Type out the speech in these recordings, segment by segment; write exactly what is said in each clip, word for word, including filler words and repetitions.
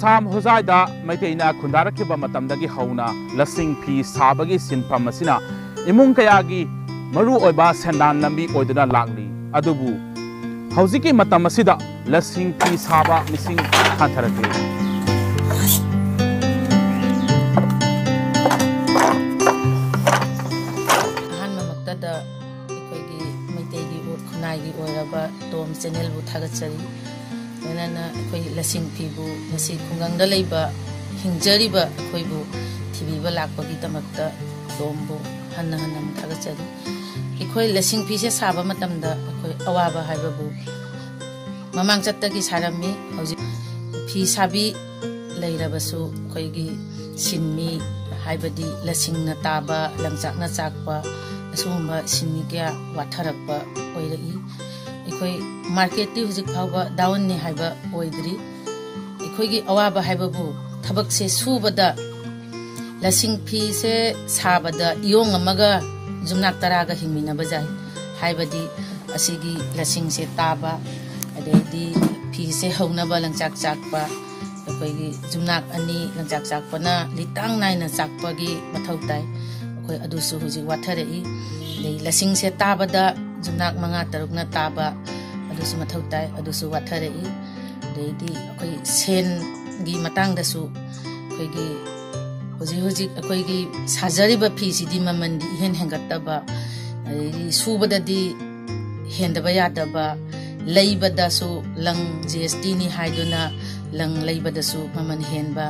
ꯑꯁꯥꯝ ꯍꯣꯖꯥꯏꯗ ꯃꯩꯇꯩꯅ ꯈꯨꯟꯗꯥꯔꯛꯈꯤꯕ ꯃꯇꯝꯗꯒꯤ ꯍꯧꯅ ꯂꯁꯤꯡ ꯐꯤ ꯁꯥꯕꯒꯤ ꯁꯤꯟꯐꯝ ꯑꯁꯤꯅ ꯏꯃꯨꯡ ꯀꯌꯥꯒꯤ ꯃꯔꯨꯑꯣꯏꯕ ꯁꯦꯟꯗꯥꯟ ꯂꯝꯕꯤ ꯑꯣꯏꯗꯨꯅ ꯂꯥꯛꯂꯤ꯫ ꯑꯗꯨꯕꯨ ꯍꯧꯖꯤꯛꯀꯤ ꯃꯇꯝ ꯑꯁꯤꯗ ꯂꯁꯤꯡ ꯐꯤ ꯁꯥꯕ ꯃꯤꯁꯤꯡ ꯍꯟꯊꯔꯛꯂꯤ꯫ ꯑꯍꯥꯟꯕꯃꯛꯇꯗ ꯑꯩꯈꯣꯏꯒꯤ ꯃꯩꯇꯩꯒꯤ ꯈꯨꯟꯅꯥꯏꯒꯤ ꯑꯣꯏꯔꯕ ꯇꯣꯝ ꯆꯦꯅꯦꯜꯕꯨ ꯊꯥꯒꯠꯆꯔꯤ꯫ ꯂꯣꯏꯅꯅ ꯑꯩꯈꯣꯏ ꯂꯁꯤꯡ ꯐꯤꯕꯨ ꯉꯁꯤ ꯈꯨꯡꯒꯪꯗ ꯂꯩꯕ ꯍꯤꯡꯖꯔꯤꯕ ꯑꯩꯈꯣꯏꯕꯨ ꯊꯤꯕꯤꯕ ꯂꯥꯛꯄꯒꯤꯗꯃꯛꯇ ꯇꯣꯝꯕꯨ ꯍꯟꯅ ꯍꯟꯅ ꯑꯃꯨꯛ ꯊꯥꯒꯠꯆꯔꯤ꯫ ꯑꯩꯈꯣꯏ ꯂꯁꯤꯡ ꯐꯤꯁꯦ ꯁꯥꯕ ꯃꯇꯝꯗ ꯑꯩꯈꯣꯏ ꯑꯋꯥꯕ ꯍꯥꯏꯕꯕꯨ ꯃꯃꯥꯡ ꯆꯠꯇꯒꯤ ꯁꯥꯔꯝꯃꯤ꯫ ꯍꯧꯖꯤꯛ ꯐꯤ ꯁꯥꯕꯤ ꯂꯩꯔꯕꯁꯨ ꯑꯩꯈꯣꯏꯒꯤ ꯁꯤꯟꯃꯤ, ꯍꯥꯏꯕꯗꯤ ꯂꯁꯤꯡꯅ ꯇꯥꯕ, ꯂꯪꯆꯥꯛꯅ ꯆꯥꯛꯄ, ꯑꯁꯤꯒꯨꯝꯕ ꯁꯤꯟꯃꯤ ꯀꯌꯥ ꯋꯥꯊꯔꯛꯄ ꯑꯣꯏꯔꯛꯏ꯫ ꯑꯩꯈꯣꯏ ꯃꯥꯔꯀꯦꯠꯇꯤ ꯍꯧꯖꯤꯛ ꯐꯥꯎꯕ ꯗꯥꯎꯟꯅꯤ ꯍꯥꯏꯕ ꯑꯣꯏꯗ꯭ꯔꯤ꯫ ꯑꯩꯈꯣꯏꯒꯤ ꯑꯋꯥꯕ ꯍꯥꯏꯕꯕꯨ ꯊꯕꯛꯁꯦ ꯁꯨꯕꯗ, ꯂꯁꯤꯡ ꯐꯤꯁꯦ ꯁꯥꯕꯗ ꯏꯌꯣꯡ ꯑꯃꯒ ꯌꯨꯝꯅꯥꯛ ꯇꯔꯥꯒ ꯍꯤꯡꯃꯤꯟꯅꯕ ꯌꯥꯏ꯫ ꯍꯥꯏꯕꯗꯤ ꯑꯁꯤꯒꯤ ꯂꯁꯤꯡꯁꯦ ꯇꯥꯕ, ꯑꯗꯩꯗꯤ ꯐꯤꯁꯦ ꯍꯧꯅꯕ ꯂꯪꯆꯥꯛ ꯆꯥꯛꯄ, ꯑꯩꯈꯣꯏꯒꯤ ꯌꯨꯝꯅꯥꯛ ꯑꯅꯤ ꯂꯪꯆꯥꯛ ꯆꯥꯛꯄꯅ ꯂꯤꯇꯥꯡ ꯅꯥꯏꯅ ꯆꯥꯛꯄꯒꯤ ꯃꯊꯧ ꯇꯥꯏ꯫ ꯑꯩꯈꯣꯏ ꯑꯗꯨꯁꯨ ꯍꯧꯖꯤꯛ ꯋꯥꯊꯔꯛꯏ꯫ ꯑꯗꯩ ꯂꯁꯤꯡꯁꯦ ꯇꯥꯕꯗ ꯌꯨꯝꯅꯥꯛ ꯃꯉꯥ ꯇꯔꯨꯛꯅ ꯇꯥꯕ, ꯑꯗꯨꯁꯨ ꯃꯊꯧ ꯇꯥꯏ, ꯑꯗꯨꯁꯨ ꯋꯥꯊꯔꯛꯏ꯫ ꯑꯗꯩꯗꯤ ꯑꯩꯈꯣꯏ ꯁꯦꯟꯒꯤ ꯃꯇꯥꯡꯗꯁꯨ ꯑꯩꯈꯣꯏꯒꯤ ꯍꯧꯖꯤꯛ ꯍꯧꯖꯤꯛ ꯑꯩꯈꯣꯏꯒꯤ ꯁꯥꯖꯔꯤꯕ ꯐꯤꯁꯤꯗꯤ ꯃꯃꯜꯗꯤ ꯏꯍꯦꯟ ꯍꯦꯟꯒꯠꯇꯕ, ꯑꯗꯩꯗꯤ ꯁꯨꯕꯗꯗꯤ ꯍꯦꯟꯗꯕ ꯌꯥꯗꯕ, ꯂꯩꯕꯗꯁꯨ ꯂꯪ ꯖꯤ ꯑꯦꯁ ꯇꯤꯅꯤ ꯍꯥꯏꯗꯨꯅ ꯂꯪ ꯂꯩꯕꯗꯁꯨ ꯃꯃꯜ ꯍꯦꯟꯕ,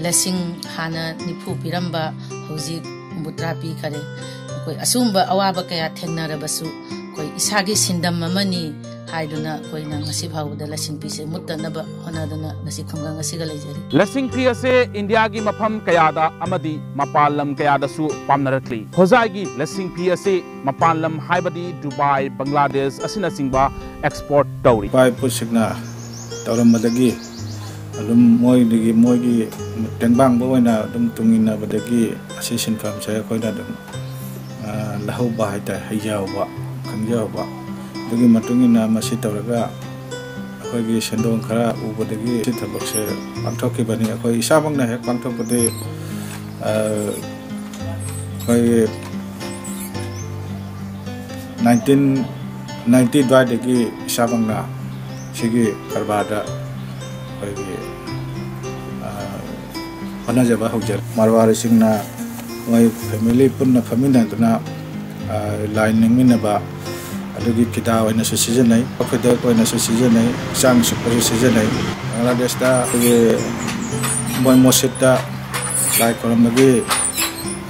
ꯂꯁꯤꯡ ꯍꯥꯟꯅ ꯅꯤꯐꯨ ꯄꯤꯔꯝꯕ ꯍꯧꯖꯤꯛ ꯍꯨꯝꯐꯨꯇꯔꯥ ꯄꯤꯈꯔꯦ꯫ ꯑꯩꯈꯣꯏ ꯑꯁꯤꯒꯨꯝꯕ ꯑꯋꯥꯕ ꯀꯌꯥ ꯊꯦꯡꯅꯔꯕꯁꯨ ꯑꯩꯈꯣꯏ ꯏꯁꯥꯒꯤ ꯁꯤꯟꯗꯝ ꯑꯃꯅꯤ ꯍꯥꯏꯗꯨꯅ ꯑꯩꯈꯣꯏꯅ ꯉꯁꯤ ꯐꯥꯎꯕꯗ ꯂꯁꯤꯡ ꯐꯤꯁꯦ ꯃꯨꯠꯇꯅꯕ ꯍꯣꯠꯅꯗꯨꯅ ꯉꯁꯤ ꯈꯨꯡꯒꯪ ꯑꯁꯤꯒ ꯂꯩꯖꯔꯤ꯫ ꯂꯁꯤꯡ ꯐꯤ ꯑꯁꯦ ꯏꯟꯗꯤꯌꯥꯒꯤ ꯃꯐꯝ ꯀꯌꯥꯗ ꯑꯃꯗꯤ ꯃꯄꯥꯟ ꯂꯝ ꯀꯌꯥꯗꯁꯨ ꯄꯥꯝꯅꯔꯛꯂꯤ꯫ ꯍꯣꯖꯥꯏꯒꯤ ꯂꯁꯤꯡ ꯐꯤ ꯑꯁꯤ ꯃꯄꯥꯟ ꯂꯝ ꯍꯥꯏꯕꯗꯤ ꯗꯨꯕꯥꯏ, ꯕꯪꯒ꯭ꯂꯥꯗꯦꯁ ꯑꯁꯤꯅꯆꯤꯡꯕ ꯑꯦꯛꯁꯄꯣꯔꯠ ꯇꯧꯔꯤ꯫ ꯏꯄꯥ ꯏꯄꯨꯁꯤꯡꯅ ꯇꯧꯔꯝꯕꯗꯒꯤ ꯑꯗꯨꯝ ꯃꯣꯏꯗꯒꯤ, ꯃꯣꯏꯒꯤ ꯇꯦꯡꯕꯥꯡꯕ ꯑꯣꯏꯅ ꯑꯗꯨꯝ ꯇꯨꯡꯏꯟꯅꯕꯗꯒꯤ ꯑꯁꯤ ꯁꯤꯟꯐꯝꯁꯦ ꯑꯩꯈꯣꯏꯅ ꯑꯗꯨꯝ, ꯑ, ꯂꯧꯍꯧꯕ ꯍꯥꯏꯇꯥꯔꯦ, ꯍꯩꯖꯍꯧꯕ, ꯈꯪꯖꯍꯧꯕ꯫ ꯑꯗꯨꯒꯤ ꯃꯇꯨꯡ ꯏꯟꯅ ꯃꯁꯤ ꯇꯧꯔꯒ ꯑꯩꯈꯣꯏꯒꯤ ꯁꯦꯟꯗꯣꯡ ꯈꯔ ꯎꯕꯗꯒꯤ ꯁꯤ ꯊꯕꯛꯁꯦ ꯄꯥꯡꯊꯣꯛꯈꯤꯕꯅꯤ꯫ ꯑꯩꯈꯣꯏ ꯏꯁꯥꯃꯛꯅ ꯍꯦꯛ ꯄꯥꯡꯊꯣꯛꯄꯗꯤ, ꯑ, ꯑꯩꯈꯣꯏꯒꯤ nineteen ninety ꯑꯗꯨꯋꯥꯏꯗꯒꯤ ꯏꯁꯥꯃꯛꯅ ꯁꯤꯒꯤ ꯀꯔꯕꯥꯔꯗ ꯑꯩꯈꯣꯏꯒꯤ, ꯑ, ꯍꯣꯠꯅꯖꯕ ꯍꯧꯖꯔꯦ꯫ ꯃꯔꯋꯥꯔꯤꯁꯤꯡꯅ ꯃꯣꯏ family ꯄꯨꯟꯅ ꯐꯝꯃꯤꯟꯅꯗꯨꯅ, ꯑ, ꯂꯥꯏ ꯅꯤꯡꯃꯤꯟꯅꯕ, ꯑꯗꯨꯒꯤ ꯐꯤꯗꯥ ꯑꯣꯏꯅꯁꯨ ꯁꯤꯖꯤꯟꯅꯩ, ꯈꯣꯏꯗꯦꯞ ꯑꯣꯏꯅꯁꯨ ꯁꯤꯖꯤꯟꯅꯩ, ꯍꯛꯆꯥꯡ ꯁꯨꯞꯄꯁꯨ ꯁꯤꯖꯤꯟꯅꯩ꯫ ꯕꯪꯒ꯭ꯂꯥꯗꯦꯁꯇ ꯑꯩꯈꯣꯏꯒꯤ ꯃꯣꯏ ꯃꯁꯖꯤꯠꯇ ꯂꯥꯏ ꯈꯨꯔꯨꯝꯕꯒꯤ,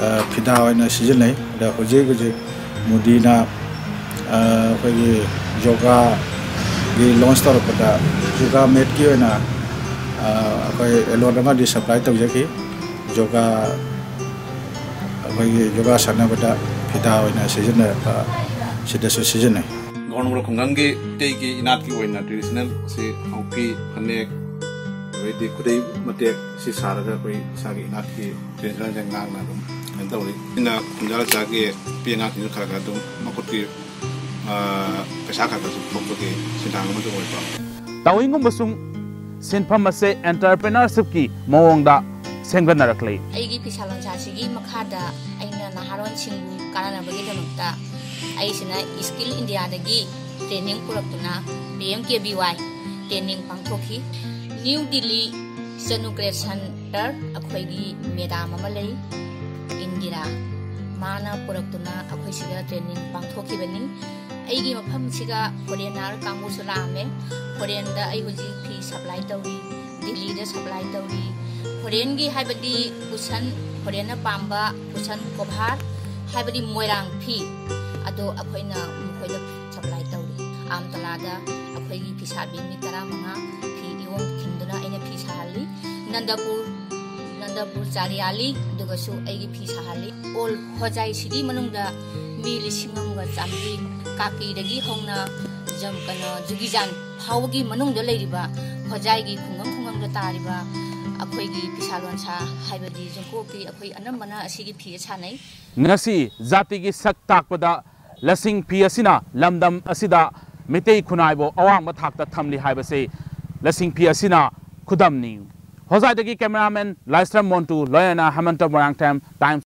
ꯑ, ꯐꯤꯗꯥ ꯑꯣꯏꯅ ꯁꯤꯖꯤꯟꯅꯩ꯫ ꯑꯗ ꯍꯧꯖꯤꯛ ꯍꯧꯖꯤꯛ ꯃꯣꯗꯤꯅ, ꯑ, ꯑꯩꯈꯣꯏꯒꯤ ꯌꯣꯒꯥꯒꯤ launch ꯇꯧꯔꯛꯄꯗ ꯌꯣꯒꯥ matꯀꯤ ꯑꯣꯏꯅ, ꯑ, ꯑꯩꯈꯣꯏ allot ꯑꯃꯗꯤ supply ꯇꯧꯖꯈꯤ꯫ ꯌꯣꯒꯥ, ꯑꯩꯈꯣꯏꯒꯤ ꯌꯣꯒꯥ ꯁꯥꯟꯅꯕꯗ ꯐꯤꯗꯥ ꯑꯣꯏꯅ ꯁꯤꯖꯤꯟꯅꯔꯛꯄ ꯁꯤꯗꯁꯨ ꯁꯤꯖꯤꯟꯅꯩ꯫ ꯒꯣꯔꯣꯡꯒ꯭ꯔꯣ ꯈꯨꯡꯒꯪꯒꯤ ꯃꯩꯇꯩꯒꯤ ꯏꯅꯥꯠꯀꯤ ꯑꯣꯏꯅ traditional ꯁꯤ ꯍꯥꯎꯄꯤ, ꯐꯅꯦꯛ, ꯑꯗꯩꯗꯤ ꯈꯨꯗꯩ ꯃꯇꯦꯛ ꯁꯤ ꯁꯥꯔꯒ ꯑꯩꯈꯣꯏ ꯏꯁꯥꯒꯤ ꯏꯅꯥꯠꯀꯤ traditionalꯁꯦ ꯉꯥꯛꯅ ꯑꯗꯨꯝ ꯀꯩꯅꯣ ꯇꯧꯔꯤ꯫ ꯑꯩꯅ ꯈꯨꯟꯖꯥ ꯂꯩꯖꯥꯒꯤ ꯅꯨꯄꯤ ꯑꯉꯥꯡꯁꯤꯡꯁꯨ ꯈꯔ ꯈꯔ ꯑꯗꯨꯝ ꯃꯈꯨꯠꯀꯤ, ꯑ, ꯄꯩꯁꯥ ꯈꯔ ꯈꯔꯁꯨ ꯊꯣꯛꯄꯒꯤ ꯁꯦꯟꯊꯥꯡ ꯑꯃꯁꯨ ꯑꯣꯏꯕ꯫ ꯇꯥꯎꯏꯡꯒꯨꯝꯕꯁꯨꯡ ꯁꯤꯟꯐꯝ ꯑꯁꯦ entrepreneurshipꯀꯤ ꯃꯑꯣꯡꯗ ꯁꯦꯝꯒꯠꯅꯔꯛꯂꯤ꯫ ꯑꯩꯒꯤ ꯐꯤꯁꯥ ꯂꯣꯟꯁꯥꯁꯤꯒꯤ ꯃꯈꯥꯗ ꯑꯩꯅ ꯅꯍꯥꯔꯣꯟꯁꯤꯡꯕꯨ ꯀꯥꯟꯅꯅꯕꯒꯤꯗꯃꯛꯇ ꯑꯩꯁꯤꯅ Skill Indiaꯗꯒꯤ training ꯄꯨꯔꯛꯇꯨꯅ P M K V Y training ꯄꯥꯡꯊꯣꯛꯈꯤ꯫ New Delhi Chanu Creation Center ꯑꯩꯈꯣꯏꯒꯤ madam ꯑꯃ ꯂꯩ, ꯏꯟꯗꯤꯔꯥ, ꯃꯥꯅ ꯄꯨꯔꯛꯇꯨꯅ ꯑꯩꯈꯣꯏ ꯁꯤꯗ training ꯄꯥꯡꯊꯣꯛꯈꯤꯕꯅꯤ꯫ ꯑꯩꯒꯤ ꯃꯐꯝꯁꯤꯒ foreigner ꯀꯥꯡꯕꯨꯁꯨ ꯂꯥꯛꯑꯝꯃꯦ꯫ Foreignꯗ ꯑꯩ ꯍꯧꯖꯤꯛ ꯐꯤ supply ꯇꯧꯔꯤ, ꯗꯤꯜꯂꯤꯗ supply ꯇꯧꯔꯤ꯫ Foreignꯒꯤ ꯍꯥꯏꯕꯗꯤ ꯀꯨꯁꯟ, foreignꯅ ꯄꯥꯝꯕ ꯀꯨꯁꯟ ꯀꯣꯚꯥꯔ, ꯍꯥꯏꯕꯗꯤ ꯃꯣꯏꯔꯥꯡ ꯐꯤ, ꯑꯗꯣ ꯑꯩꯈꯣꯏꯅ ꯃꯈꯣꯏꯗ supply ꯇꯧꯔꯤ꯫ ꯑꯥꯝꯇꯂꯥꯗ ꯑꯩꯈꯣꯏꯒꯤ ꯐꯤꯁꯥꯕꯤ ꯃꯤ ꯇꯔꯥꯃꯉꯥ ꯐꯤ ꯏꯌꯣꯡ ꯈꯤꯟꯗꯨꯅ ꯑꯩꯅ ꯐꯤ ꯁꯥꯍꯜꯂꯤ꯫ ꯅꯟꯗꯄꯨꯔ, ꯅꯟꯗꯄꯨꯔ ꯆꯥꯔꯤꯌꯥꯂꯤ, ꯑꯗꯨꯒꯁꯨ ꯑꯩꯒꯤ ꯐꯤ ꯁꯥꯍꯜꯂꯤ꯫ All ꯍꯣꯖꯥꯏ city ꯃꯅꯨꯡꯗ ꯃꯤ ꯂꯤꯁꯤꯡ ꯑꯃꯒ ꯆꯥꯃꯔꯤ, ꯀꯥꯀꯤꯗꯒꯤ ꯍꯧꯅ ꯖꯝ-, ꯀꯩꯅꯣ, ꯖꯨꯒꯤꯖꯥꯟ ꯐꯥꯎꯕꯒꯤ ꯃꯅꯨꯡꯗ ꯂꯩꯔꯤꯕ ꯍꯣꯖꯥꯏꯒꯤ ꯈꯨꯡꯒꯪ ꯈꯨꯡꯒꯪꯗ ꯇꯥꯔꯤꯕ ꯑꯩꯈꯣꯏꯒꯤ ꯐꯤꯁꯥ ꯂꯣꯟꯁꯥ, ꯍꯥꯏꯕꯗꯤ ꯖꯨꯡꯀꯣꯛꯀꯤ ꯑꯩꯈꯣꯏ ꯑꯅꯝꯕꯅ ꯑꯁꯤꯒꯤ ꯐꯤ ꯁꯥꯟꯅꯩ꯫ ꯉꯁꯤ ꯖꯥꯇꯤꯒꯤ ꯁꯛ ꯇꯥꯛꯄꯗ ꯂꯁꯤꯡ ꯐꯤ ꯑꯁꯤꯅ ꯂꯝꯗꯝ ꯑꯁꯤꯗ ꯃꯤꯇꯩ ꯈꯨꯟꯅꯥꯏꯕꯨ ꯑꯋꯥꯡꯕ ꯊꯥꯛꯇ ꯊꯝꯂꯤ ꯍꯥꯏꯕꯁꯤ ꯂꯁꯤꯡ ꯐꯤ ꯑꯁꯤꯅ ꯈꯨꯗꯝꯅꯤ꯫ ꯍꯣꯖꯥꯏꯗꯒꯤ cameraman ꯂꯥꯏꯁ꯭ꯔꯝ ꯃꯣꯟꯇꯨ ꯂꯣꯏꯅꯅ ꯍꯦꯃꯟꯇ ꯃꯣꯏꯔꯥꯡꯊꯦꯝ, Times